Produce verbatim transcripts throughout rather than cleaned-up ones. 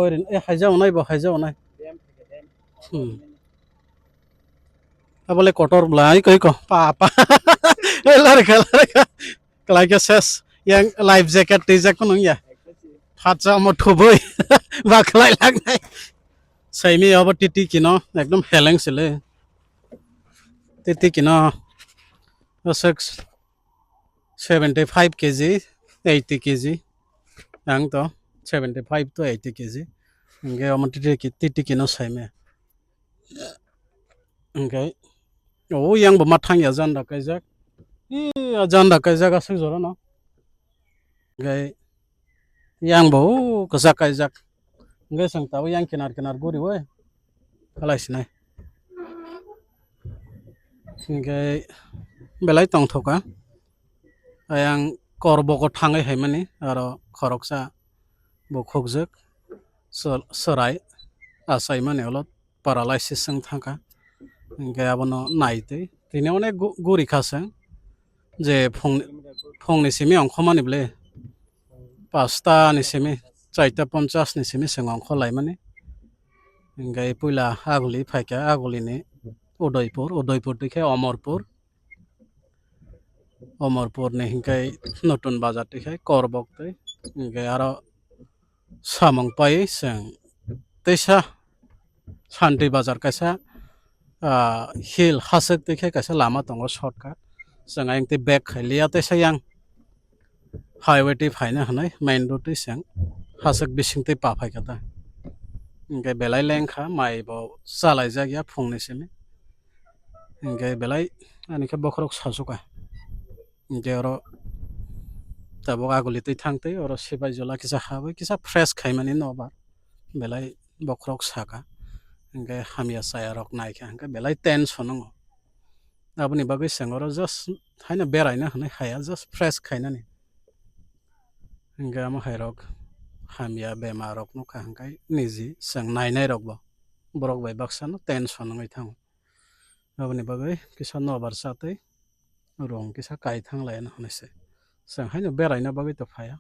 Koirin, eh, haija onai bo, haija onai. Hmm. Abole kotor bla, iko, iko, pa, pa. Eh, lari kha, lari kha. Kalai khe ses. Yang life jacket twijak phano wngya. Phatsa omo thubui. Ba khlai lagnai. Saimi obo titi kino, ekdom heleng sile. Titi kino. Aswk seventy five K G, eighty K G. Ang to seventy five to eighty K G. Hingke omo titi ki-, titi kino saime. Hingke o yang bo ma thangya janda kaijak. Ih, janda kaijak aswk jora no. Hingke yang bo o kwchak kaijak. Hingke chwng tabuk yang kinar kinar guriui halai sinai. Hingke belai tongthoka. Ayang korboko thangwi haimani aro khoroksa bo khukjwk chwrai achaimani ulo paralysis wng thangkha. Hingke abono naitwi tini onek gu-, gurikha chwng je phung-, phungni simi ongkhormani bwle. Pasta ni simi, chaita ponchas ni simi chwng ongkhor laimani. Hingke puila aguli phaikha, agulini Udaipur, Udaipur twi khe Omorpur. Omorpur ni hingke Notun Bazar twi khe Korbok twi. Hingke aro samung pai chwng teisa Santi Bazar kaisa, ah, hill haswk twi khe kaisa lama tongo shortcut. Chwng ayang twi back khai liya teisa yang highway twi phaina hwnwi main road twi chwng haswk bising twi pa phaikha ta. Hingke belai lengkha mai bo chalaijak ya phungni simi. Hingke belai ani khe bokhorok sajuka. Hingke oro tabuk aguli twi thang twi oro sibai jola kisa habwi kisa fresh khaimani nobar belai bokhorok saka. Hingke hamya chaya rok naikha hingke belai tension wngo. Aboni bagwi chwng oro just haino beraina hwnwi haya, just fresh khainani. Hingke omo hai rok hamya bemar rok nukha hingke niji chwng nainai rok bo borok bai baksa no tension wngwi thango. Aboni bagwi kisa nobar chatwi rung kisa kai thang lai no hwnwi se. Chwng haino beraina bagwi to phaiya.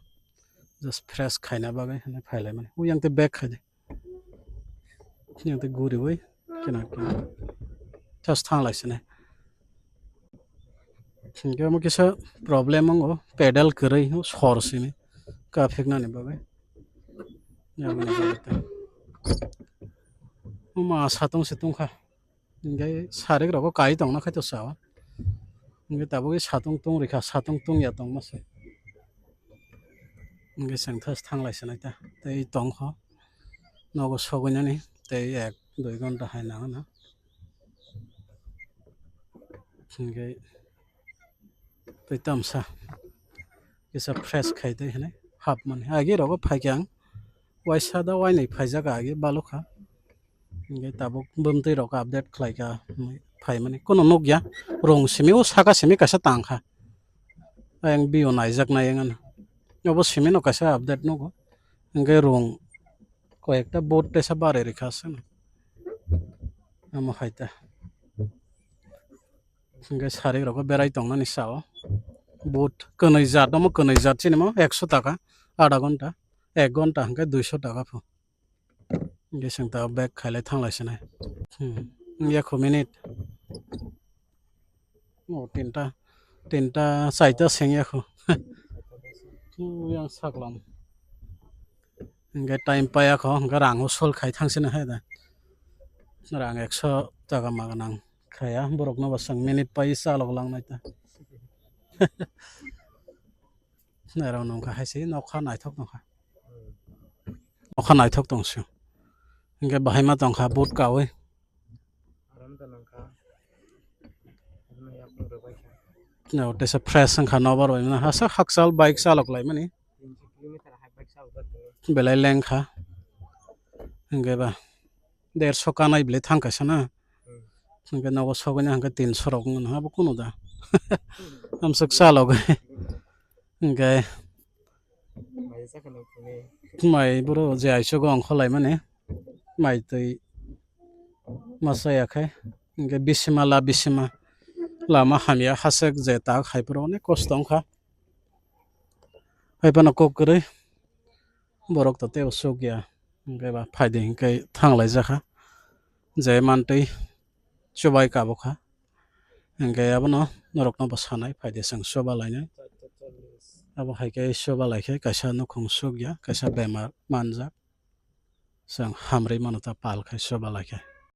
Just fresh khaina bagwi hwnwi phai lai mani. Uyang tei bag khai di. Yang tei guriwi kinar kinar. Just thang lai sini. Hingke omo kisa problem wngo pedal kwrwi sor sini kaphiknani bagwi. Aboni bagwi tei. Omo satung se tungkha. Hingke sarik rogo kai tongna khai to sao. Hingke tabuk satung tung rikha, satung tung ya tongma se. Hingke chwng thas thang lai se nai ta. Tei tongkho. Nogo sogwi nani. Tei ek dui ghonta hai nang na. Hingke tei tamsa kisa fresh khai tei hinwi hap mani. Agi rogo phai khe ang waisa da wainwi phaijak agi balokha. Hingke tabuk bumtwi rok update khlai kha hinwi phai mani. Kuno nukya rung simi o saka simi kaisa tang kha. Ayang bio naijak nai wngano. Obo simi no kaisa update nugo. Hingke rung koi ekta boat tesa bare rikha aswk. Omo hai ta. Hingke sarik rogo berai tongnani sao. Boat kwnwi jat, omo kwnwi jat chini mo ekso taka, adha ghonta, ek ghonta hingke duiso taka pho. Hingke chwng ta bag khailai thanglai sinai. Hmm. Yakho minute. O tinta, tinta, chaita seng yakho. Yang saklam. Hingke time paya kho, hingke rang usul khai thang sini hai da. Rang ekso taka maga nang khaya, borok no bo chwng minute pai chalok lang nai ta. Nai rok nung kha hai se nokha naithok tong kha. Nokha naithok tong sio. Hingke bahai ma tong kha boat kawi. No, tesa fresh wngkha nobar bai mano. Hasa hakchal bike chalok lai mani. Belai lengkha. Hingke ba derso kanai belai thang kaisa na. Hingke nogo sogwi na hingke tinso rok wngkha abo kunu da. Amswk chalok. Hingke mai boro je aisogo ongkho lai mani. Mai twi masa ya khe. Hingke bisima la bisima lama hamya haswk je tak hai phuru onek kosto wngkha. Hai phano kok kwrwi borok to tei usuk ya. Hwnkhe ba phaidi hwnkhe thanglaijak kha. Je mantwi chubai kabukha. Hwnkhe abono norokno bo sanai, phaidi chwng chuba lainai. Abo hai khe chuba lai khe kaisa nukhung sukya, kaisa bemar manjak. Chwng hamrwi mano ta pal khai chuba lai khe.